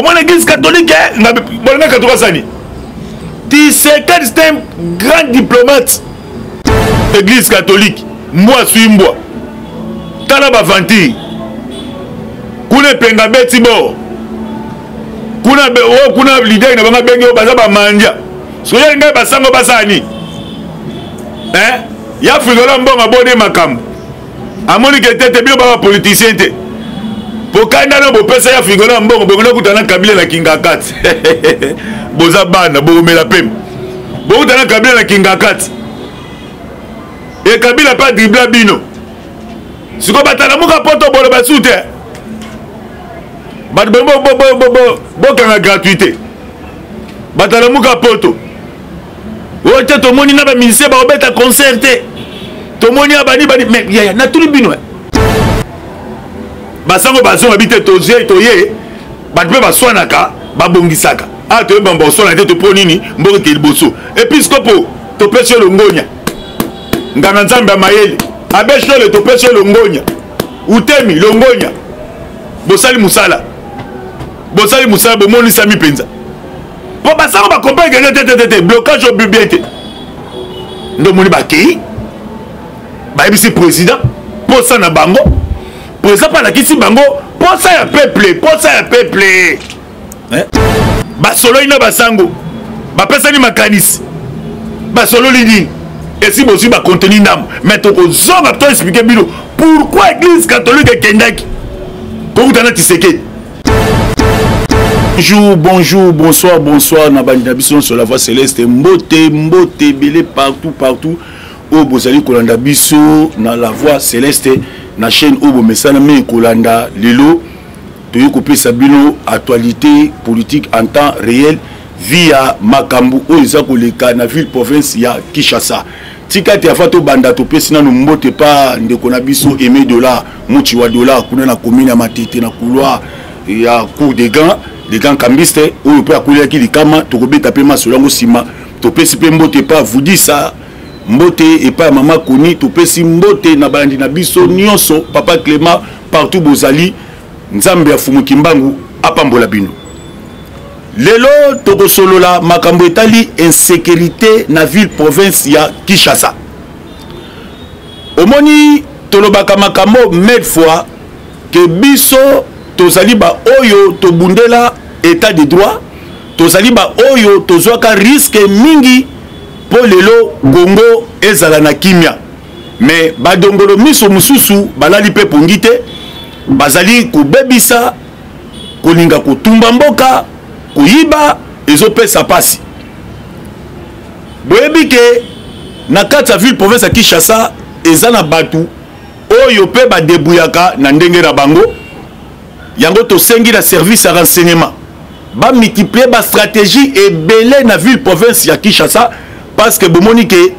Omona église catholique, bolinga catholique asani. Tshisekedi, c'est un grand diplomate. Église catholique, mbwa sui mbwa. Tala baventure. Kuna epenga beti bo. Kuna oh, kuna leader na bango abenge oyo baza bamandia. Soki ngai basango basala nini? Hein? Ya Frigola mbongo abone makambo. Amoni ke tete bino ba politicien te. Pokanda na bopesa ya Frigola mbongo bokona kuta na Kabila na Kingakati. Boza bana bokomela pema. Bokuta na Kabila na Kingakati. E Kabila pa dribla bino. Siko batalamuka poto boloba su te. Bato bokanga gratuité. Batalamuka poto. Oyo te tomoni na ba musicien bakobeta concert te. Tomoni ya bani bani mais yaya natuni bino. Basango bazonga bi te tozie toye bato mpe baswanaka babongisaka. Ah toyeba boswana te to mpo nini mboka ekei liboso. Episkopo topesi yo longonya. Nganga Nzambe ya mayele. Abe Shole topesi yo longonya. Utemi longonya. Bosali mosala. Bosali mosala bomonisami mpenza. Po basango ba comprendre que te te te te blocage au bien te. Nde omoni bakei bayebisi président posa na bango, président mpe alakisi bango posa ya peuple, posa ya peuple. Hein? Basololi na basango, bapesani makanisi, basololi nini? Esi bozwi ba contenu ndambo, mais tokozonga to expliquer bino pourquoi église catholique ekendaki kokuta na Tshisekedi. Bonjour, bonjour, bonsoir, bonsoir na bandi na biso nyonso la voix céleste, mbote mbote ebele partout partout oyo bozali kolanda biso na la voix céleste na chaîne oyo bomesana mingi kolanda. Lelo toyei kopesa bino actualité politique en temps réel via makambo oyo eza koleka na ville province ya Kinshasa. Tika te afa tobanda, topesi nanu mbote pa ndeko na biso Aimé Dollar Muchi wa Dollar kuna na commune ya Matete na couloir ya cour des grands des grands cambistes oyo mpe akwelaki likama. Tokobeta mpe masolo yango nsima. Topesi mpe mbote pa Vudisa, mbote epai ya mama Koni. Topesi mbote na balandi na biso nyonso, papa Clément partout bozali. Nzambe ya Fumu Kimbangu apambola bino. Lelo tokosolola makambo etali insécurité na ville province ya Kinshasa. Omoni tolobaka makambo mille fois ke biso tozali ba oyo tobundela état de droit, tozali ba oyo tozwaka risque mingi po lelo Congo ezala na kimia. Mais badongolo miso mosusu balali pe pongi te, bazali kobebisa, kolinga kotumba mboka, koyiba, ezopesa pasi. Boyebi ke na kati ya ville province ya Kinshasa eza na bato oyo pe badebrouillaka na ndenge na bango. Yango tosengi na service ya renseignement ba multiplier ba stratégie ebele na ville province ya Kinshasa, parce que bomoni ke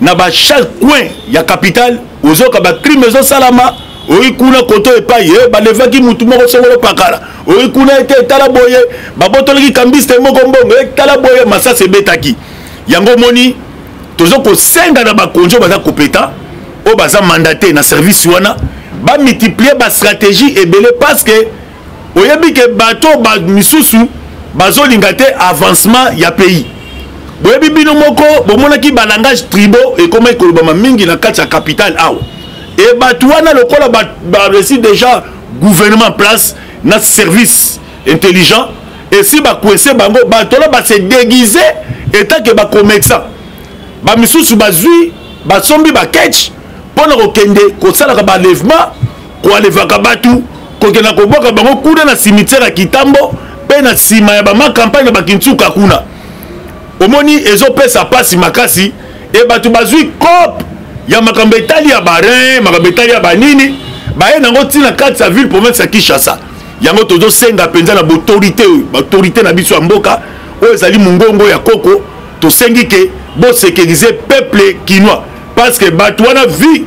na ba chaque coin ya capitale ozoka ba crime ezosalama. Oyi kuna koto epai ye balevaki mutu moko songolo pakala, oyi kuna ete etala boye babotolaki kambiste moko mbongo etala boye masasi ebetaki. Yango omoni tozo kosenga na bakonzi oyo baza compétent, oyo baza mandaté na service wana, ba multiplier ba stratégie ebele, parce que oyebi ke bato ba misusu bazolinga te avancement ya pays. Boyebi bino moko bomonaki ba langage tribaux ekomaki kolobama mingi na kati ya capitale awa. E bato wana lokola ba reçu déjà gouvernement en place na service intelligent, esi ba coincer bango, bato wana ba se déguiser étant que ba commerçant, ba misusu bazwi basombi ba ketch mpona kokende kosalaka ba enlèvement, koalevaka bato, kokenda kobwaka bango kuna na cimetière ya Kitambo mpe na nsima ya bama campagne na bakintsuka kuna. Omoni ezopesa pasi makasi. E bato bazwi cope ya makambo etali ya barin, makambo etali ya banini, baye nango ntina kati ya ville province ya Kinshasa. Yango tozosenga mpenza na baautorité oyo, baautorité na biso ya mboka oyo ezali mongongo ya koko, tosengi ke bosécuriser peuple kinois, parce que bato wana vie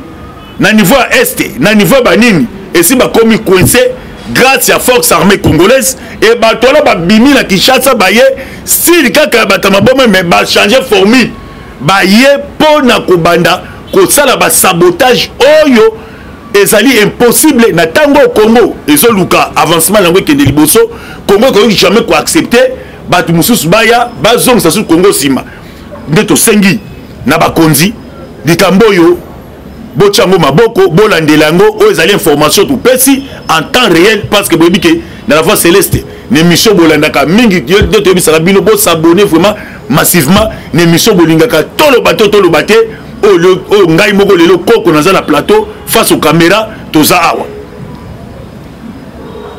na niveau ya este, na niveau ya banini, esi bakomi coincé grâce ya force armée congolaise. E bato wana babimi na Kinshasa, baye style kaka ya bato ya maboma, mais bachange formule, baye mpo na kobanda kosala basabotage oyo Ezali impossible na ntango oyo Congo ezoluka avancement yango ekende liboso. Congo ekoki jamais koaccepte bato mosusu baya bazongisa susu Congo nsima. Nde tosengi na bakonzi likambo oyo botya yango maboko, bolandela yango. Oyo ezali information topesi en temps réel, parce que boyebi ke na La Voix Céleste, na émission bolandaka mingi, nde toyebisaka bino bosabonne vraiment massivement na émission bolingaka toloba to toloba te. Oyo ngai moko lelo koko naza na plateau face aux caméras, toza awa.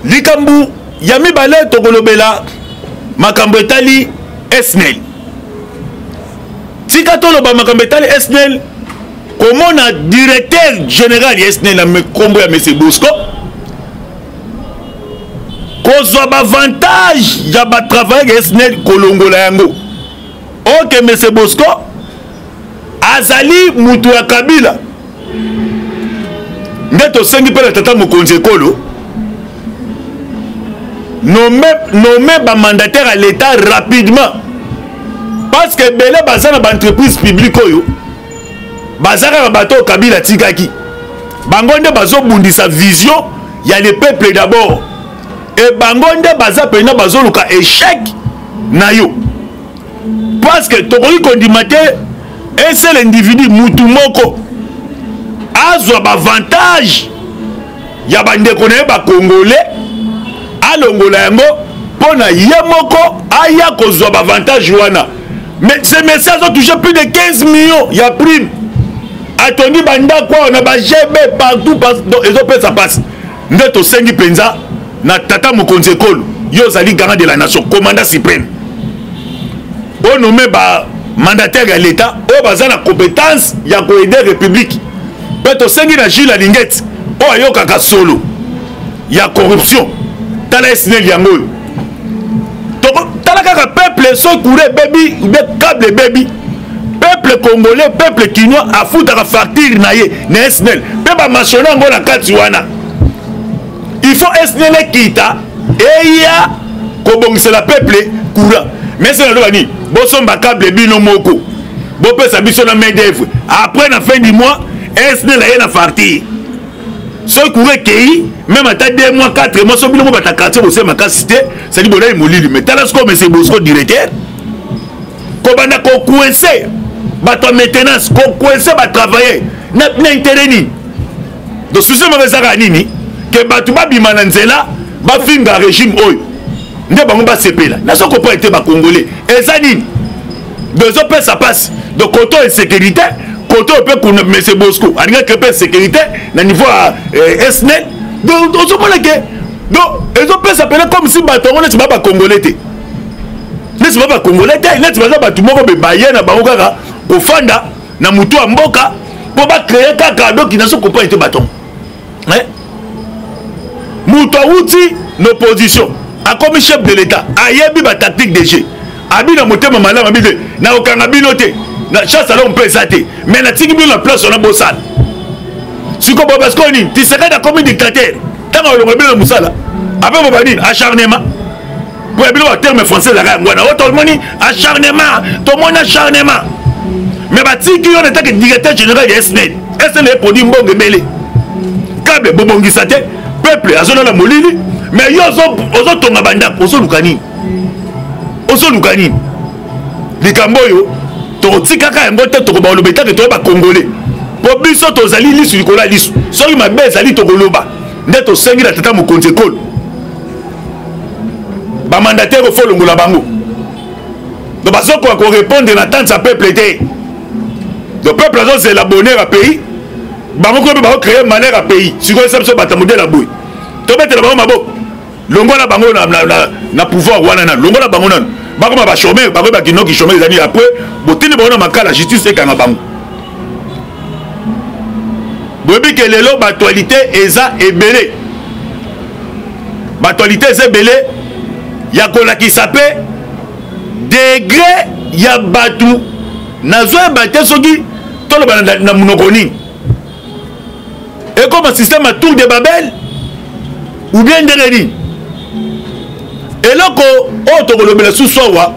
Likambo ya mibale, tokolobela makambo etali SNEL. Tika toloba makambo etali SNEL. Komona directeur général ya SNEL na nkombo ya Monsieur Bosco kozwa baavantage ya batravailleur ya SNEL, kolongola yango. Ok, Monsieur Bosco azali mutu ya Kabila. Nde tosengi mpe na tata mokonzi ekolo, nomme bamandataire ya l'État rapidement, parce que ebele baza na baentreprise publique oyo baza kaka bato oyo Kabila atikaki. Bango nde bazobundisa vision ya le peuple d'abord, e bango nde baza mpena bazoluka échec na yo, parce que tokoki kondima te un seul individu, mutu moko, azwa baavantage ya bandeko na ye bakongole, alongola yango mpo na ye moko aya kozwa baavantage wana. Mais ce monsieur azotouche plus de 15 millions ya prime, atongi bandako awa na bagb partout. Donc ezopesa mpasi. Nde tosengi mpenza na tata mokonzi ekolo, yo ozali garant de la nation, commandant suprême, onome bamandataire ya l'État oyo baza na compétence ya koaider république. Mpe tosengi na Jules Alingeti oyo ayokaka solo ya corruption. Tala SNEL yango oyo, tala kaka peuple. Soki courant ebebi ube câble ebebi, peuple congolais, peuple kinois afutaka facture na ye na SNEL mpe bamationa yango na kati wana. Il faut SNEL ekita, eya kobongisela peuple courant. Mais SNEL aloba nini? Bosomba câble bino moko, bopesa biso na main d'œuvre. Après, na fin du mois, SNEL aye na facture. Soki courant ekei même ata 2 mois, 4 mois, so bino mo bata quartier bose makasi te, cestadi bolai molili. Mais tala sikoyo monsieur Bosco directeur kobanda kocoince bato ya maintenance, kocoince batravailleur na intérêt nini? Donc souci moko ezaka nini? Ke bato babima na nzela, bafinga régime oyo, nde bango basepela. Nazo comprendre te, bacongolais, eza nini? Donc ezopesa mpasi. Donc koto insécurité, koto oyo mpe kuna monsieur Bosco alingaki mpe insécurité na niveau ya SNEL. Donc ozomona ke donc ezopesa pene comme si bato yango neti ba bacongolais te, neti ba bacongolais te, neti baza bato moko be baye na bango kaka kofanda na motu ya mboka mpo bacreye kaka. Donc nazo comprendre te bato. Moto awuti na opposition, akomi chef de l'État, ayebi batactique de jeu. Abi na motema malamu, abi te nakokanga bino te, na chasse alors mpe eza te, mais natiki bino na place wana bosala. Sikoyo bo basikoyo nini? Tisekedi akomi dictateur. Ntango alongola bino na mosala, ape boba nini? Acharnement. Mpo ya bino baterme français ezalaka yango wana oyo tomoni acharnement, tomoni acharnement. Mais batiki yo na etake directeur général ya SNEL. SNEL eproduit mbongo ebele, câble bobongisa te, peuple azolala molili, mais yo ozotonga bandako. Ozoluka nini? Ozoluka nini? Likambo oyo tokotikaka yango te, tokoba koloba etake toya bacongolais, mpo biso tozali lisu likolo ya lisu. Soki mabe ezali, tokoloba. Nde tosengi na tata mokonzi ekolo, bamandataire ofo olongola bango. Donc bazokoka korépondre na tante ya peuple te. Donc peuple azozela bonheur ya pays, bango kuna mpe bakocreye malheur ya pays. Sikoyo esa biso bato ya modele ya boye, tobetela bango maboko? Longola bango na pouvoir wana, nanu longola bango nanu, bakoma bachômeur, bakoyeba kinoki chômeur ezali. Après botindi bango na makala, justice ekanga bango. Boyebi ke lelo baactualité eza ebele, baactualité eza ebele ya kolakisa mpe degré ya bato. Nazoyeba te soki toloba na monoko nini. Ekoma système ya tour de Babel ou bien ndenge nini? Eloko oyo tokolobela susu awa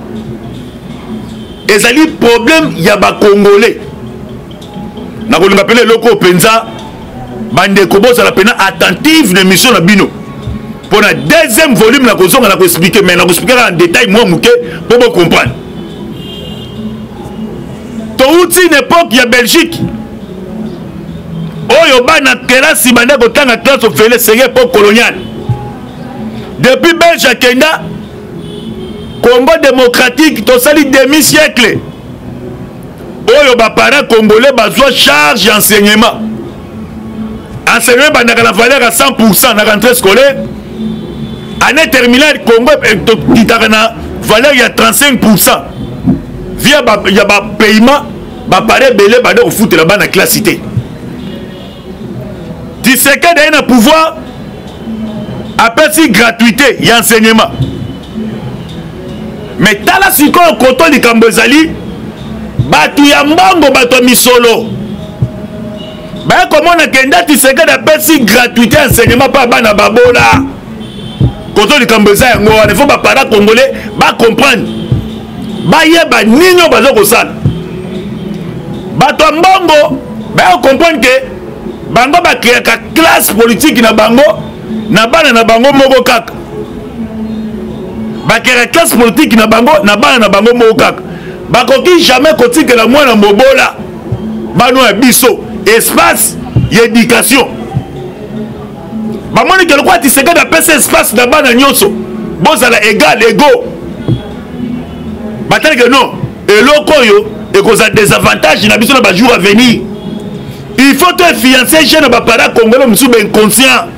ezali problème ya bacongolais. Nakolinga mpena eloko oyo mpenza. Bandeko, bozala mpena attentive na émission na bino mpo na deuxième volume nakozonga na koexplike, mais nakoexplike kaka en détail mwa moke mpo bocomprendre. Touti na époque ya Belgique oyo bana kelasi banda kotanga classe ofele, senge époque coloniale. Depuis Belge akenda, Congo démocratique tosali demi siècle oyo baparent congolais bazwa charge ya enseignement. Enseignement ebandaka na valeur ya 100 na rentrée scolaire. Année terminale, Congo tokitaka na valeur ya 35 via ya bapaiement. Baparent ebele banda kofutela bana classe te. Tshisekedi aye na pouvoir, apesi gratuité ya enseignement. Mais tala sikoyo koto likambo ezali, bato ya mbongo, bato ya misolo baye komona kenda Tshisekedi apesi gratuité ya enseignement mpo ya bana babola. Koto likambo eza yango wana, ifo baparent congolais bacomprendre, bayeba nini oyo baza kosala. Bato ya mbongo baya comprendre ke bango bakreaka classe politique na bango na bana na bango moko kaka, bakreaka classe politique na bango na bana na bango moko kaka. Bakoki jamais kotikela mwana mobola, bano ya biso, espace ya éducation. Bamoni ke lokola Tshisekedi apesa espace na bana nyonso, bozala égal ego, batali ke non, eloko oyo ekozala désavantage na biso na bajour à venir. Il faut to influencer jeune baparent congolais mosusu bainconscient.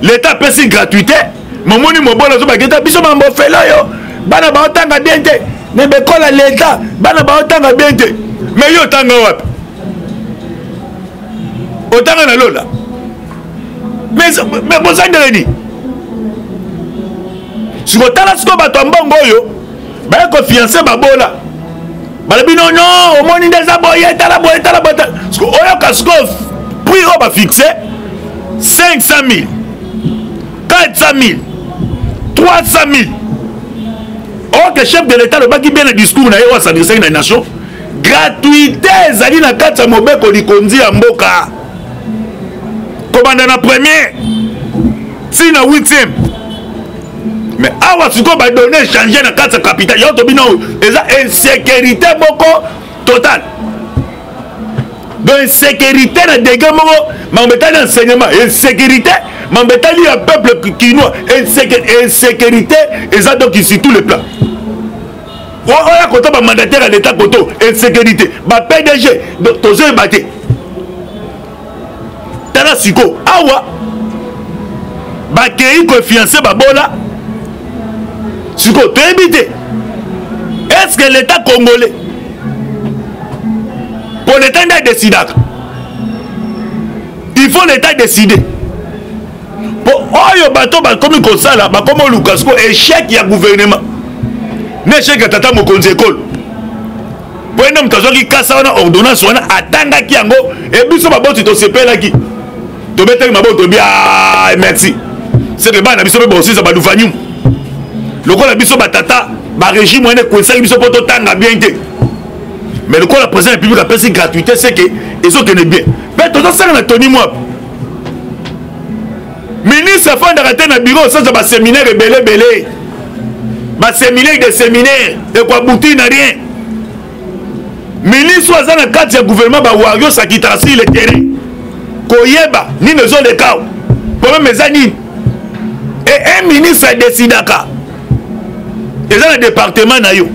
L'état apesi gratuité, momoni mobola azobaketa biso mambo ofele oyo bana baotanga bien te na bekola l'état, bana baotanga bien te. Mais yo otanga wapi? Otanga na lola? Mais boza ndenge nini? Sikotala sikoyo bato ya mbongo oyo baye kofiance babola, balobi no no, omoni nde eza boye, tala boye, tala boye. Oyoka sikoyo prix oyo bafixe 500 000, 400 000, 300 000. Or que chef de l'état alobaki bien na discours na ye oyo asadresaki na nation, gratuité ezali na kati ya mobeko likonzi ya mboka, kobanda na premier ti na 8e. Mais awa sikoyo badonne échange na kati ya capital yango tobina oyo eza insécurité moko totale. Donc insécurité na degré moko, makambo etali enseignement insécurité, makambo etali ya peuple kinois insécurité eza. Donc sur tous les plans, oya koto bamandataire ya l'état, koto insécurité, ba PDG, tozoyeba te. Tala sikoyo awa bakei kofiance babola. Sikoyo toyebi te, est ce que l'état congolais, po l'état nde adesidaka, il faut l'état décider po oyo bato bakomi kosala, bakomi oluka sikoyo échec ya gouvernement na échec ya tata mokonzi ekolo, po ye nde moto azwaki kasa wana, ordonnance wana atangaki yango. E biso baboti tosepelaki, tobetaki maboko, tobi ah, merci. Seke bana na biso mpe bosisa baluvanyumu lokola biso batata barégime wana ekwesaki biso mpo totanga bien te. Mais lokola président ya république apesi gratuité, seke ezokende bien. Mpe tozosala na Tony Mwaba, ministre afandaka te na bureau, osanza baséminaire ebele ebele, baséminaire de séminaire ekoaboutir na rien. Ministre aza na kati ya gouvernement, bawarriors akitaka sur le terrain koyeba nini ezoleka, problème eza nini. E un ministre adesidaka eza na département na yo.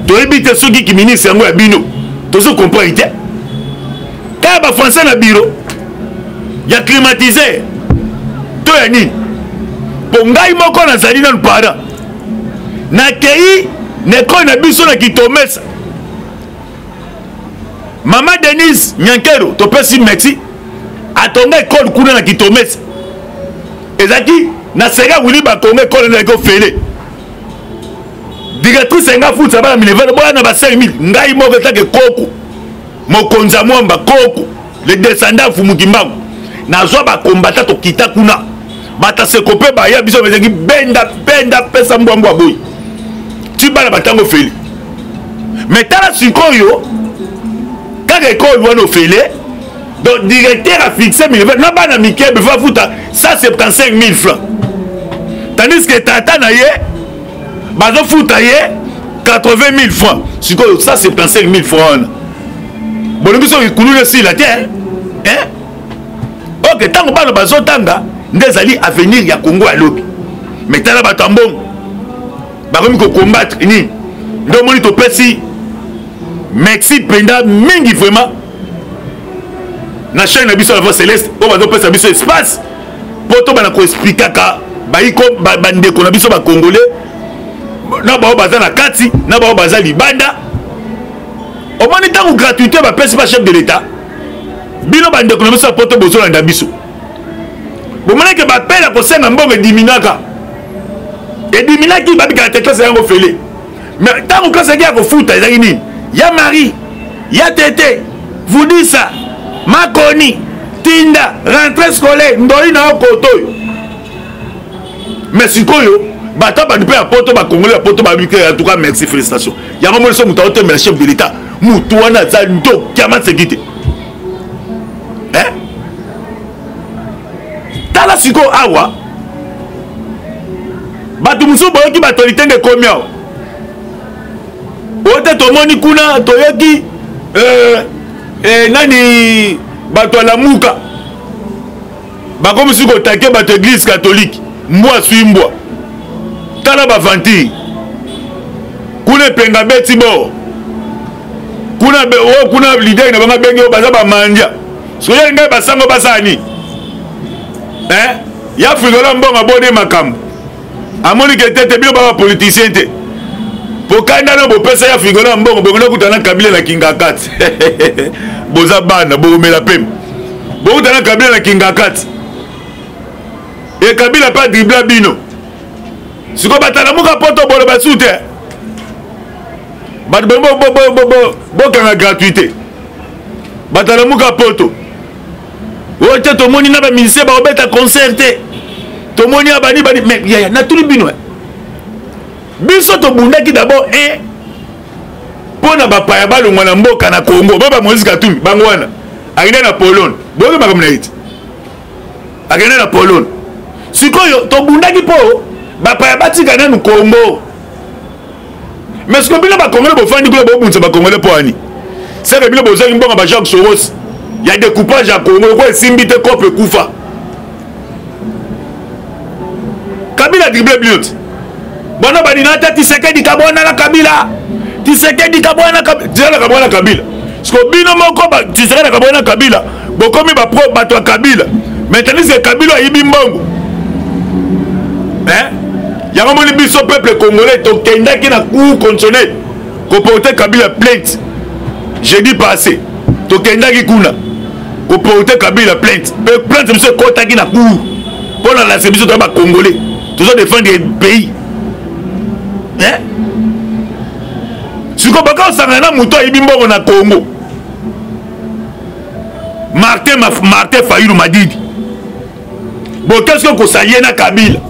Toyebi te soki kiministre yango ya bino, tozo comprendre te. Kaka bafrançais na bureau ya climatiseur to ya nini? Mpo ngai moko nazali nanu parent, nakei na ekole na biso na Kitomesa, mama Denise Nyankero, topesi merci, atonga ekole kuna na Kitomesa. Ezalaki na sega Wili Bakongo, ekole ezalaki ofele. Directrice enga futisa bana minerval, boya na ba 5000. Ngai moko etake koko mokonzi ya mwamba, koko le descendant Fumu Kimbangu, nazwa bakombata, tokita kuna, bataseko mpe baya biso bazalaki benda benda, pesa mbwambwa boyi ti bana batango ofele. Mais tala sikoyo kaka ekole wana ofele. Donc directeur afixe minerval na bana mike befo afuta 175 000 francs, tandis que tata na ye bazofuta ye 80 000 francs. Sikoyo 175 000 francs wana, bolingi soki kuluna esila te, hein? Ok, ntango bana bazotanga nde ezali avenir ya Congo ya lobi. Mais tala, bato ya mbongo bakomi kocombattre nini? Nde omoni topesi merci mpenza mingi vraiment na chaîne na biso ya Voix Céleste oyo bazopesa biso espace mpo tobana koexplikaka bayiko bandeko na biso bacongolais, na bao baza na kati, na bao baza libanda. Omoni, ntango gratuité bapesi ba chef de l'État, bino bandeko na biso ya poto bozolanda biso, bomonaki bapela kosenga mbongo ediminaka, ediminaki, babikaka te classe yango fele. Mais ntango classe yaki ya kofuta, ezalaki nini? Ya Marie, ya tete vudisa makoni tinda rentrée scolaire ndoi na yo koto oyo. Mais sikoyo bato bandi mpe ya poto, bakongoli ya poto babiki. En tout cas, merci, félicitation. Yango moni so moto aotemela chef de l'État, motu wana aza ndoki ya maseki te. Tala sikoyo awa, bato mosusu boyoki baautorité nde ekomi awa oyo te. Tomoni kuna, toyoki nani, bato ya Lamuka bakomi soki kotake bato église catholique. Mbwa sui mbwa, tala bavantire kuna, epenga beti bor kuna oyo kuna, leader na bango abengi oyo baza bamandia. Soki ngai basango basala nini? Ya Frigola mbongo aboni makambo, amoni ke tete bino ba bapoliticien te, po kanda no bopesa ya Frigola mbongo, bokenda kuta na Kabila na Kingakati. Boza bana, bokomela pema, bokuta na Kabila na Kingakati. E Kabila mpe adribla bino. Sikoyo batalamuka poto, boloba su te. Bato bokanga gratuité, batalamuka poto oyo te. Tomoni na bamusicien bakobeta concert te, tomoni ya bani bani. Mais yaya, natuni bino, biso tobundaki d'abord un mpo na bapaya balongwa na mboka na Congo. Ba Moïse Katumbi bango wana akende na Pologne, boyoki makambo na ye ti akende na Pologne. Sikoyo tobundaki mpo bapaya batika nanu Congo. Mais sikoyo bino bakongole bofandi kuna, bobundisa bakongole mpo ani seke bino bozangi mbongo ba Jacques Soros ya découpage ya Congo. Lokola esimbi te, cope ekufa, Kabila dribble bino ti bana balina ata Tisekedi kabwana na Kabila, Tisekedi kabwana, Tisekedi kabwana Kabila. Siko bino moko Tisekedi kabwana na Kabila, bokomi bapro bato ya Kabila. Mais tandis que Kabila ayibi mbongo, hein? Yango moni biso peuple congolais tokendaki na cour constitutionnelle koporte Kabila plainte jeudi passé. Tokendaki kuna koporte Kabila plainte, mpe plainte biso ekɔtaki na cour mpo na lase biso toya bacongolais, tozo défendre pays, hein? Sikoyo baka osangana na moto ayibi mbongo na Congo, Martin Fayulu Madidi, boke soki kosalie na Kabila.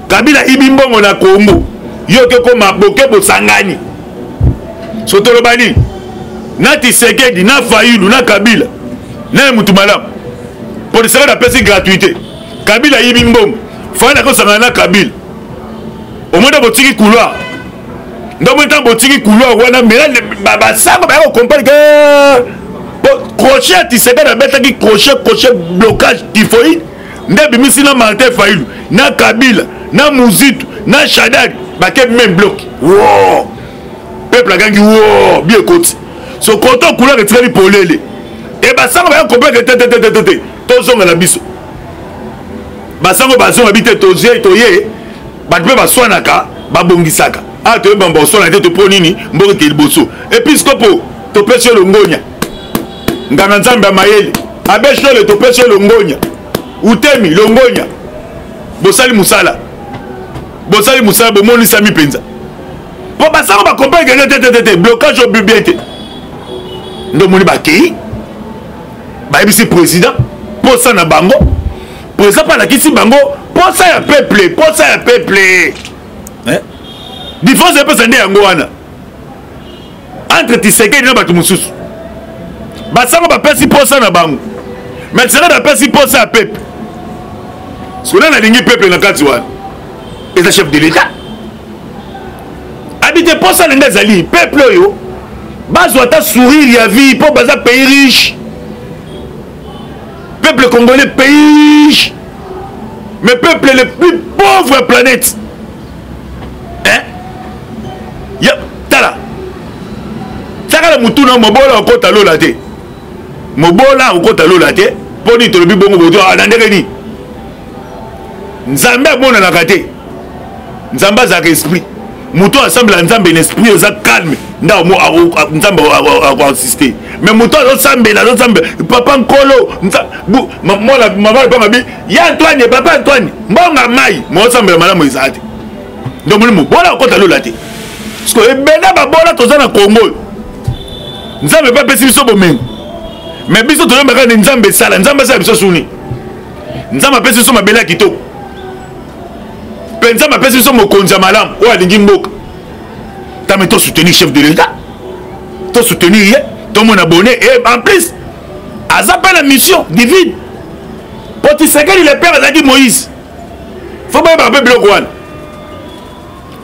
Kabila ibi mbongo na Congo, yo ke koma boke bosangani. So toloba nini na Tisekedi, na Fayulu, na Kabila? Na ye mutu malamu po Tisekedi apesi gratuité, Kabila ayibi mbongo, Fayulu akosangana na Kabila. Omoni, botiki couloir. Ndomoni ntango botiki couloir wana, mela basango baya kocomprendre ke crochet ya Tisekedi abetaki crochet, crochet blocage typhoïde nde abimisi na Martin Fayulu, na Kabila, na Muzitu, na Shadari, bake même bloc. Wo peuple agangi wo bi ekoti. So koto couloir etikali polele, e basango baya comprendre te te te te te, tozonga na biso. Basango bazonga bi te, tozie toye. Bato mpe baswanaka, babongisaka. Awa toyeba boswana te, to mpo nini mboka eke liboso. Episkopo, topesi yo longonya. Nganga Nzambe ya mayele abe Shole, topesi yo longonya. Utemi longonya, bosali mosala, bosali mosala, bomonisami mpenza mpo basango bakomprendre te te te te, blocage oyo bien te. Nde omoni bakei bayebisi président posa na bango, président mpe alakisi bango posa ya peuple, posa ya peuple. Différence epesa nde yango wana entre Tisekedi na bato mosusu. Basango bapesi posa na bango, mais Tshisekedi apesi posa ya peuple. Soki nalingi peuple na kati wana, eza chef de l'État abi te. Posa na ngai ezali peuple oyo bazwa ata sourire ya vie, mpo baza pays riche. Peuple congolais, pays riche, mais peuple le plus pauvre planète, hein? Ya tala, tiakala mutu na mobola okota lola te, mobola okota lola te. Mpo nini tolobi bongo? Boto na ndenge nini Nzambe amonanaka te? Nzambe azalaka esprit. Moto asambela Nzambe na esprit eza calme, nde Nzambe akoassiste. Mais moto azosambela, azosambela papa nkolo, mwana mama lepanga bi ya Antoine, papa Antoine, mbonga mai moosambela malamu ezala te. Nde omoni mobola okota lola te. Parce que ebele babola toza na Kongo oyo. Nzambe mpe apesi biso bomengo, mais biso toyembaka nde Nzambe esala, Nzambe asala biso suni. Nzambe apesi biso mabele ya kitoko, mpe Nzambe apesi biso mokonzi ya malamu oyo alingi mboka. Tame tosoutenir chef de l'État, tosoutenir ye, tomona bone. Et en plus aza mpe na mission divine, po Tshisekedi le père azalaki Moïse. Fo bayebaka mpe biloko wana,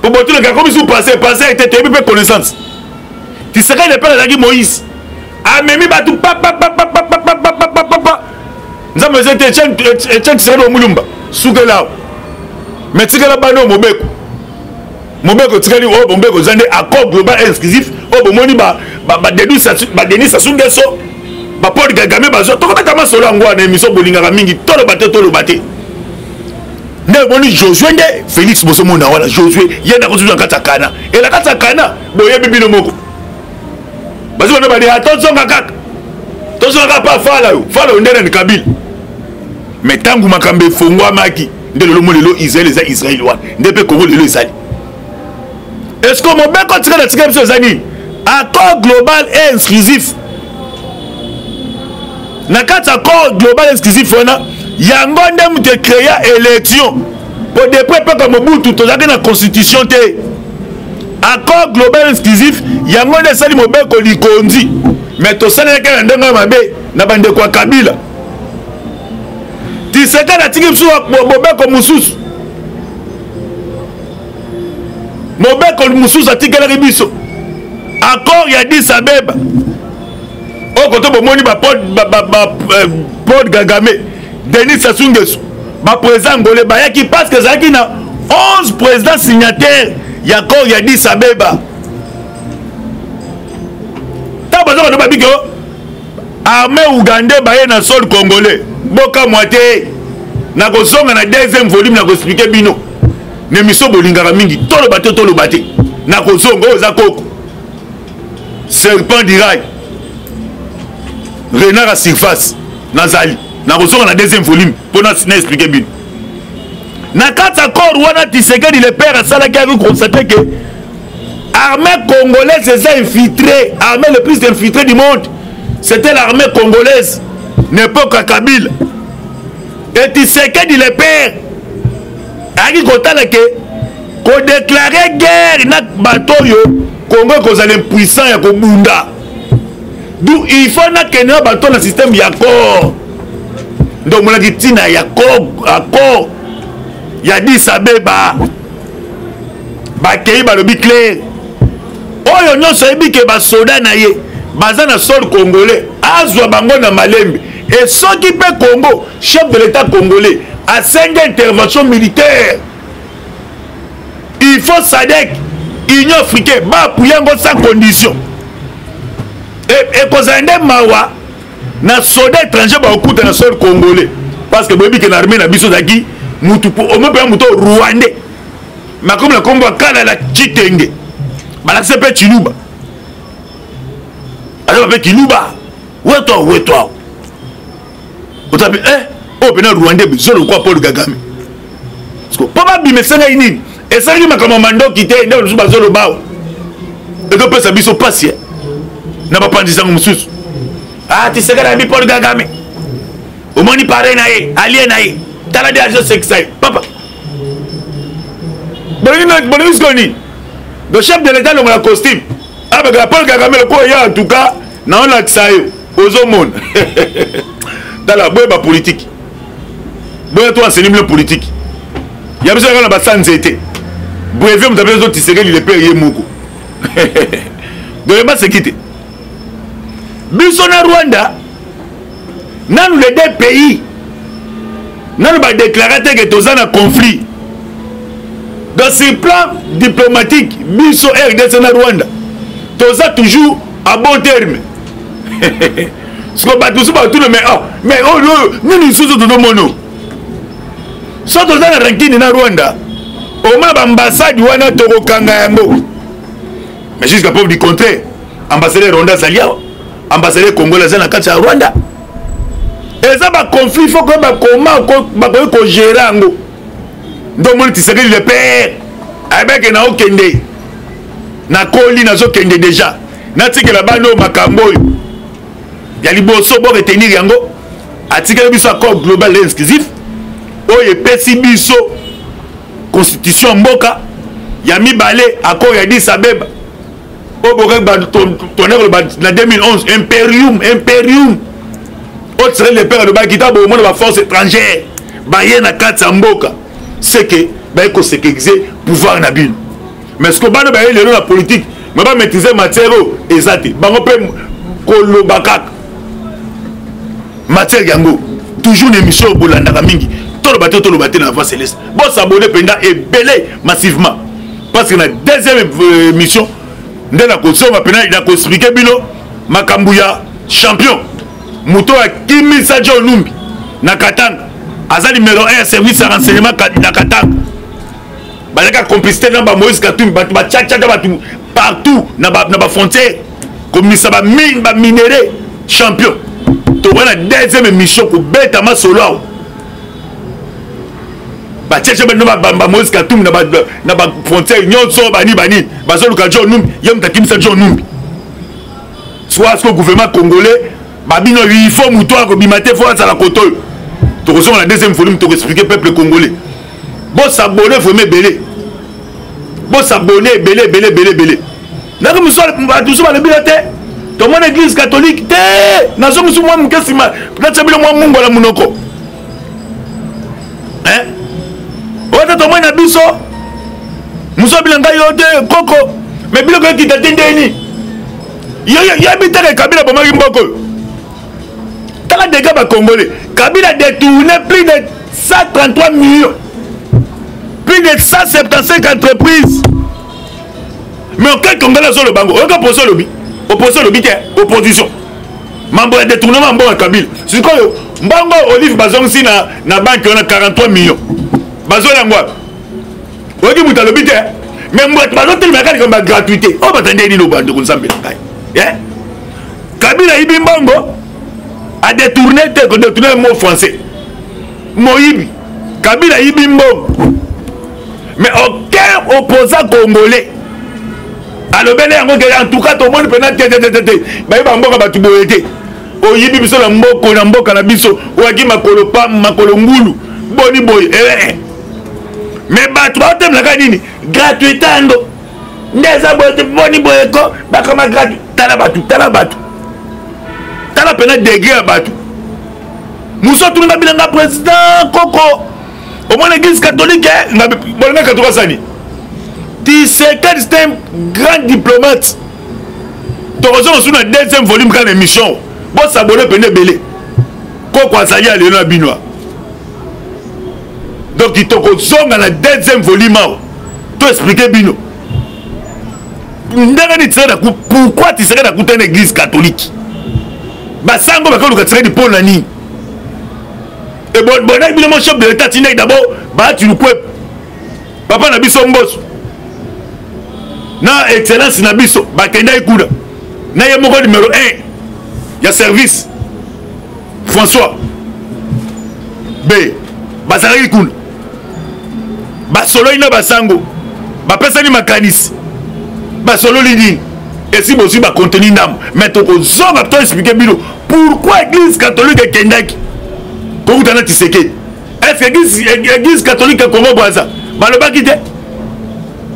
po botulaka komi su passé passé te. Toyebi mpe connaissance. Tshisekedi le père azalaki Moïse, amemi bato papapapapapapapapa. Nzambe eza te Etienne Tshisekedi wa Mulumba sukela awa, mais tikala bana oyo mobeko. Mobeko etikali oyo, mobeko eza nde accord global exclusif oyo bomoni badenis Sassou Nguesso, bapaul Kagame bazwa. Tokobeta masolo yango wana, émission bolingaka mingi, toloba te, toloba te. Nde omoni Josue nde Félix, bozomona wana Josue ye nde akozozwa na kati ya Kana. E na kati ya Kana, boyebi bino moko, bazwi bana badi, tozonga kaka, tozonga kaka pa fala yo, fala yo nde nani? Kabila. Mais ntango makambo efongwamaki, nde lelo mo lelo Israel eza Israel wana, nde mpe Kongo lelo ezali. Est ce que mobeko tika na tika biso eza nini? Accord global et exclusif. Na kati accord global exclusif wana, yango nde moto ecréa élection, po depuis epoka Mobutu tozalaki na constitution te. Accord global exclusif yango nde esali mobeko likonzi, mais tosalelaki na ndenge ya mabe na bandeko ya Kabila. Tshisekedi atiki biso mobeko mosusu, mobeko mosusu atikelaki biso accord ya Addis Abeba oyo koto bomoni bapaul Kagame, Denis Sassou Nguesso, baprésident angolais bayaki, parce que ezalaki na 11 président signataire ya accord ya Addis Abeba. Ntango baza bato babiki armée ougandais baye na sol congolais, bokamwa te. Nakozonga na deuxième volume, nakoexpliquer bino na émission bolingaka mingi, toloba te, toloba te. Nakozonga. Oyo eza koko serpent dirail, renard à surface. Nazali nakozonga na deuxième volume mpo na expliquer bino. Na kati accord wana, Tshisekedi le père asalaki, aki constate ke armée congolaise eza infiltrée. Armée le plus infiltrée du monde, c'était l'armée congolaise na époque ya Kabila. Et Tshisekedi le père ayaki kotala ke kodéclarer guerre na bato oyo, Congo ekozala impuissant ya kobunda. Du il faut nakende na bato na système ya accord. Nde omonaki ntina ya accord ya Addis Abeba. Bakei, balobi clair, oyo nyonso ayebi ke basoda na ye baza na sol congolais, azwa bango na malembe. E soki mpe Congo, chef de l'État congolais asengi intervention militaire, il faut SADC, Union africaine baappuyer yango sans condition. Ekozala nde mawa na soda étranger bakokuta na sol congolais, parce que boyebi ke na armée na biso ezalaki mutu omo mpenza moto rwandais makomi na nkombo ya kala na Kitenge, balakisa mpe Chiluba, aza mpe Kiluba weto weto. Otabi eh, oyo mpena rwandais zolo kwa Paul Kagame mpo babima. Esengai nini? Esalaki makambo ya mandoki te. Nde mosusu bazoloba awa, ezopesa biso mpasi na bapanzisango mosusu. Ah, Tshisekedi ayambi Paul Kagame, omoni pare na ye, alie na ye, tala nde azosekisa ye. Papa, bolingi sikoyo nini? Le chef de l'État longola costume, abekela Paul Kagame lokola ye. En tout cas naolakisa yo. Ozomona. Tala boyeba politique. Boya to enseigner bino politique. Ya biso kaka na ba sans nzete. Brevet moto apesa Tshisekedi le père ye moko. Donc baseki te. Biso na Rwanda nanu les deux pays nanu badéclara te ke toza na conflit. Dans ce plan diplomatique, biso RDC na Rwanda toza toujours à bon terme. Siko bato mosusu batuna mais oh, mais oyo oh, nini lisusu tozomona so toza na rankine na Rwanda, omona baambassade wana tokokanga yango. Mais jusqu'à preuve du contraire, ambassadeur Rwanda azali awa, ambassadeur congolais aza na kati ya Rwanda. Eza baconflit, faut koyeba koma bakoki kogere yango. Nde omoni Tshisekedi le père ayebeke na okende nakoli, nazokende deja, natikela bana oyo makambo oyo ya liboso bo retenir yango. Atikeli biso accord global exclusif oyo epesi biso constitution mboka ya mibale, accord ya Addis Abeba oyo bokaki tone koloba na 2011, imperium imperium oyo Tshisekedi le père alobaki ta bomona ba force étrangère baye na kati ya mboka, c'est que baye kosécuriser pouvoir na bino. Mais ce que bana baye lelo na politique mais ba maîtriser matière oyo eza te, bango mpe koloba kaka matière yango. Toujours na émission oyo bolandaka mingi, toloba te, toloba te na Voix Céleste. Bosabone mpenza ebele massivement, parce que na deuxième émission nde nakozonga mpena nakoexplike bino makambo ya champion moto akimisa John Numbi na Katanga, aza numéro 1 ya service ya renseignement na Katanga. Bazalaka complicité na ba Moïse Katumbi, bato batiatiaka bato partout na bafrontière, komisa bamine baminerai. Champion tokoya na deuxième émission kobeta masolo awa, batiatia bino ba Moïse Katumbi na bafrontière nyonso, bani bani bazoluka John Numbi, ye moto akimisa John Numbi. Soit ce que gouvernement congolais babino il faut moto akobima te, faut azala koto oyo. Tokozonga na deuxième volume, tokoexplike peuple congolais. Bosabone vraiment ebele, bosabone ebele ebele ebele ebele. Ndenge mosusu bato mosusu balobi yo te, tomona église catholique te, nazongisi mwa moke nsima, natia bino mwa mungo na monoko oyo te. Tomoni na biso mosusu abila ngai yo te koko, me biloko ekita te ndeni yebi teke Kabila bomaki mboka oyo. Tala dega bacongolais, Kabila détourné plus de 133 millions, plus de 175 entreprises. Mais aucun congolais azoloba yango. Oyoka opposition olobi, opposition olobi te, opposition mambo ya détournement mbongo ya Kabila. Sikoyo mbongo Olive bazongisi na banque wana 43 millions, bazola yango wapi? Oyoki moto alobi te, mais bato bazotelemaka likambo ya gratuité oyo bato ndenge nini? Obandeko Nzambe na ngai, Kabila ayibi mbongo, adétourné te, kodétourne mot français moyibi. Kabila ayibi mbongo, mais aucun opposant congolais alobeli yango ke en tout cas tomoni mpena te te te te, bayeba mboka bato boye te. Oyibi biso na mboko na mboka na biso, oyaki makolo pam makolo ngulu boni boye eh. Mais bato baotemelaka nini? Gratuité yango nde eza boye te, boni boye ko bakama gratuit. Tala bato, tala bato, tala mpena degré ya bato mosu atunga bilanga. Président koko, omona église catholique, bolinga catholique asani Tshisekedi, c'est un grand diplomate. Tokozonga su na deuxième volume kaka na émission. Bosabone pene ebele, koko azali ya lelo na bino. Donc tokozonga na deuxième volume awa, to explike bino ndenge nini Tshisekedi, pourquoi Tshisekedi akutani na église catholique, basango bakoluka Tshisekedi mpo na nini. Bonaki bino mo chef de l'état tindaki d'abord Bahati Lukwebo, papa na biso Mboso na excellence na biso, bakendaki kuna na ye moko numéro 1 ya service François B. Bazalaki kuna, basololi na basango, bapesani makanisi, basololi nini, esi bozwi bacontenu ndambo. Mais tokozonga to explike bino pourquoi église catholique ekendaki kokuta na Tshisekedi. Est ce que église catholique ya Congo Brazza balobaki te,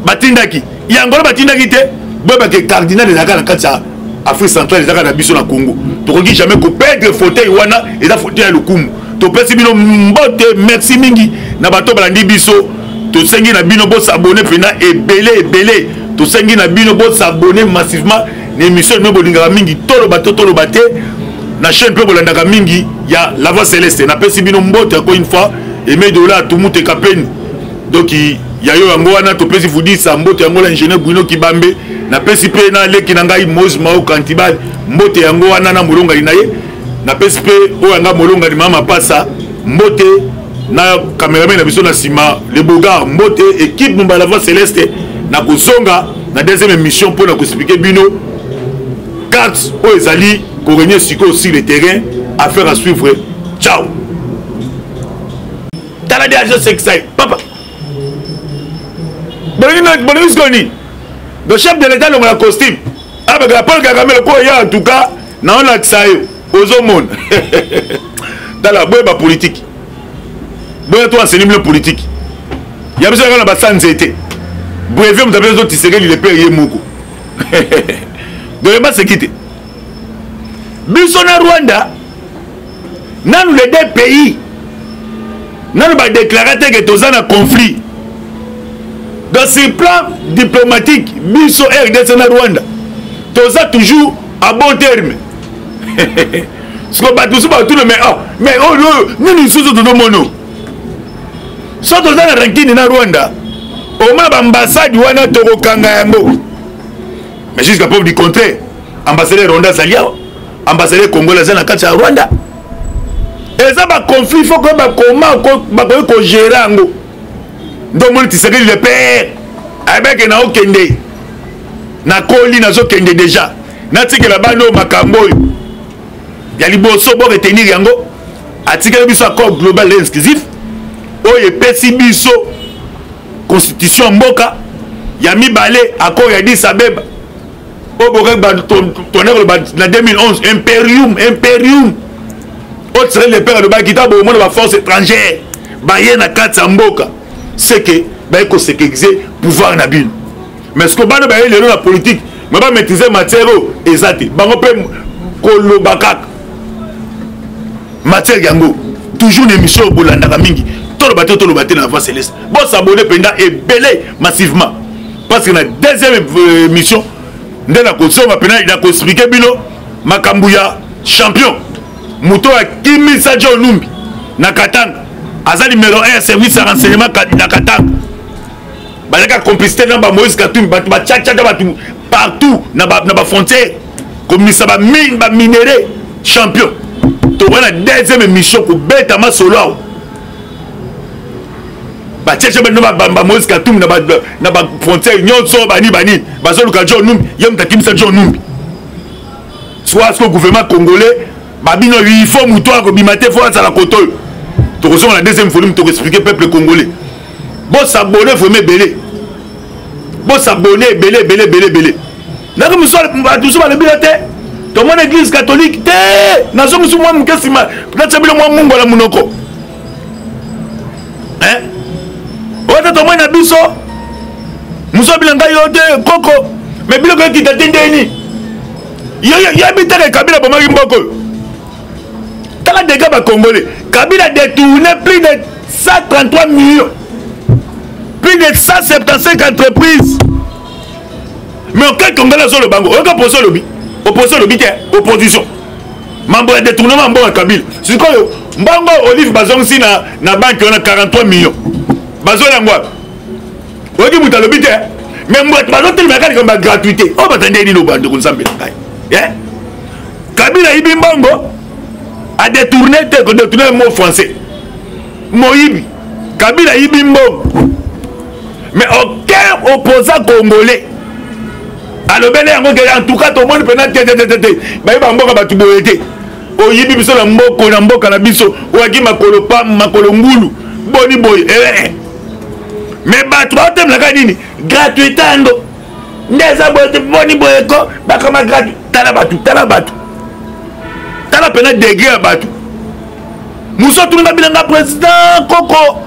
batindaki yango, batindaki te? Boyebake cardinal ezalaka na kati ya Afrique centrale, ezalaka na biso na Congo. Tokoki jamais koperdre fauteuil wana, eza fauteuil ya lokumu. Topesi bino mbote, merci mingi na bato balandi biso. Tosengi na bino bosabone mpena ebele ebele, tosengi na bino bosabone massivement na émission bino bolingaka mingi toloba to toloba te na chaîne mpe bolandaka mingi ya La Voix Céleste. Napesi bino mbote encore une fois, Aimé Dola Tumute Kapeni. Donc ya yo yango wana topesi vudisa mbote yango la ingénieur Bruno Kibambe. Napesi mpe na leki na ngai Moise Mao Kantibal mbote yango wana na molongani na ye. Napesi mpe oyo yanga molongani mama Pasa mbote na cameraman na biso na nsima le Bogar mbote, équipe mobimba La Voix Céleste. Na kozonga na deuxième émission mpo na koexplike bino carte oyo ezali korenier sikoyo sur le terrain. Affaire à suivre. Ciao. Tala de azosekisa ye papa bolingi sikoyo nini? Le chef de l'état longola costume abakela Paul Kagame lokola ya, en tout cas naolakisa yo ozomona. Tala boyeba politique, boya to enseigner bino politique ya biso kaka na basa nzete brevet moto apesa Tshisekedi le père ye moko doyeba seki te. Biso na Rwanda nanu, les deux pays nanu badéclaré te ke toza na conflit. Donc sur plan diplomatique, biso RDC na Rwanda toza toujours à bon terme. Siko bato mosusu batuna: mais oh, mais oyo nini lisusu tozomona? So toza na rancune na Rwanda, omona baambassade wana tokokanga yango. Mais jusqu'à preuve du contraire, ambassadeur Rwanda azali awa, ambassadeur congolais aza na kati ya Rwanda. Eza baconflit, faut koyeba koma bakoki kogérer yango. Nde omoni Tshisekedi le père ayebeke na okende, nakoli, nazokende déjà, natikela bana oyo makambo oyo ya liboso bo retenir yango. Atikeli biso accord global exclusif oyo epesi biso constitution mboka. Ya mibale, accord ya Addis Abeba oyo bokaki tone koloba na 2011, imperium imperium oyo Tshisekedi le père alobaki ta bomona baforce étrangère baye na kati ya mboka, seke baye kosécuriser pouvoir na bino. Mais ce que bana baye lelo na politique mais bamaîtrise matière oyo eza te, bango mpe koloba kaka matière yango. Toujours na émission oyo bolandaka mingi toloba te toloba te na Voix Céleste, bosabone mpenza ebele massivement, parce que na deuxième émission nde nakozonga mpena nakoexplike bino makambo ya champion moto oyo akimisa John Numbi na Katanga. Aza numéro 1 ya service ya renseignement na Katanga. Bazalaka complicité na bamoïse Katumbi, bato batiatiaka bato partout na bafrontière, komisa bamine baminerai. Champion tokoya na deuxième émission kobeta masolo awa. Batiatia bino bamoïse Katumbi na bafrontière nyonso, bani bani bazoluka John Numbi, ye moto akimisa John Numbi. Soit ce que gouvernement congolais babino, il faut moto akobima te, faut azala koto oyo. Tokozonga na deuxième volume, tokoexplike peuple congolais. Bosabone vraiment ebele, bosabone ebele ebele ebele ebele. Ndenge mosusu bato mosusu balobi na te, tomona église catholique te. Nazongisi mwa moke nsima, natia bino mwa mungo na monoko oyo te. Tomoni na biso mosusu abina ngai yo te koko, mais biloko ekita te ndeni yebi teke Kabila bomaki mboka oyo. Tala dega bacongolais, Kabila détourné plus de 133 millions, plus de 175 entreprises, mais aucun congolais azoloba yango. Oyoka opposition olobi, opposition olobi te, opposition mambo ya détournement mbongo ya Kabila. Sikoyo mbongo Olive bazongisi na banke wana 43 millions, bazola yango wapi? Oyoki moto alobi te, mais bato bazotelemaka likambo ya gratuité oyo batandi nini? Bandeko, Nzambe na ngai, Kabila ayibi mbongo, adétourné te, kodétourne mot français, moyibi. Kabila ayibi mbongo, mais aucun opposant congolais alobeli yango ke en tout cas tomoni mpena te te te te, bayeba mboka bato boye te. Oyibi biso na mboko na mboka na biso, oyaki makolo pam makolo ngulu boni boye eh. Mais bato baotemelaka nini? Gratuité yango nde eza boye te, boni boye ko bakama gratuit. Tala bato, tala bato, tala mpena degré ya bato mosu atunga bilanga. Président koko,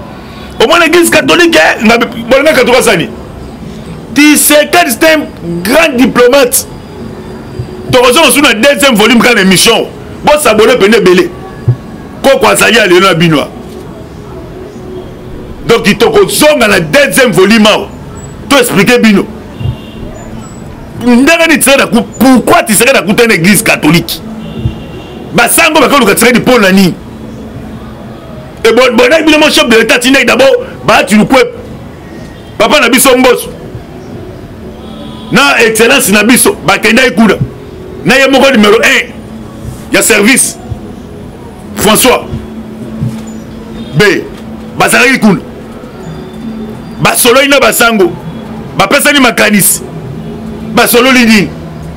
omona église catholique, bolinga catholique asani. Tshisekedi, c'est un grand diplomate. Tokozonga su na deuxième volume kaka na émission. Bosabone pene ebele. Koko azali ya lelo na bino. Donc tokozonga na deuxième volume awa. To expliquer bino. Ndenge nini Tshisekedi aku pourquoi Tshisekedi akutani na église catholique? Basango bakoluka Tshisekedi mpo na nini? Et bon, bon, bino mon chef de l'État tindaki d'abord Bahati Lukwebo. Papa na biso Mboso na excellence na biso bakendaki kuna na ye moko numéro 1 ya service François B bazalaki kuna basololi na basango bapesani makanisi basololi nini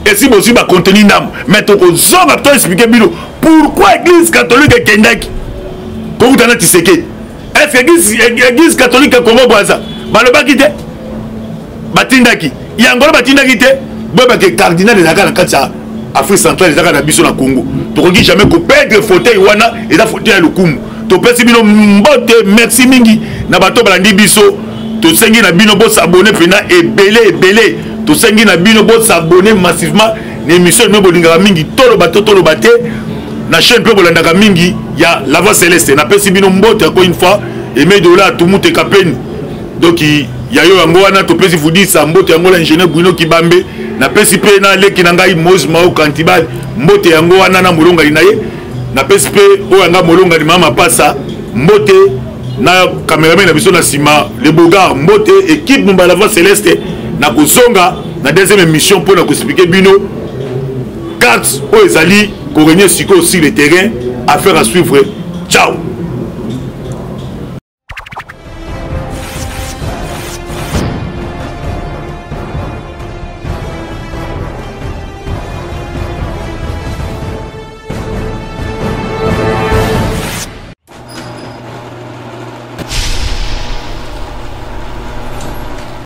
esi bozwi bacontenu ndambo mais tokozonga to explike bino pourquoi église catholique ekendaki kokuta na Tshisekedi. Est-ce que église catholique ya Congo Brazza balobaki te, batindaki yango, batindaki te? Boyebake cardinal ezalaka na kati ya Afrique centrale, ezalaka na biso na Congo. Tokoki jamais koperdre fauteuil wana, eza fauteuil ya lokumu. Topesi bino mbote, merci mingi na bato balandi biso. Tosengi na bino bosabone mpena ebele ebele, tosengi na bino bosabone massivement na émission bino bolingaka mingi, toloba to toloba te na chaîne mpe bolandaka mingi ya La Voix Céleste. Napesi bino mbote encore une fois, Aimé Dola Tumute Kapeni. Donc ya yo yango wana topesi Vudisa mbote yango na ingénieur Bruno Kibambe. Napesi mpe na leki na ngai Moïse Mao Kantibal mbote yango wana na molongani na ye. Napesi mpe oyo yanga molongani Mama Pasa mbote na cameraman na biso na nsima le Bogar mbote, équipe Mumba La Voix Céleste. Na kozonga na deuxième émission mpo na koexplike bino carte oyo ezali korenie sikoyo sur le terrain. Affaire à suivre. Ciao.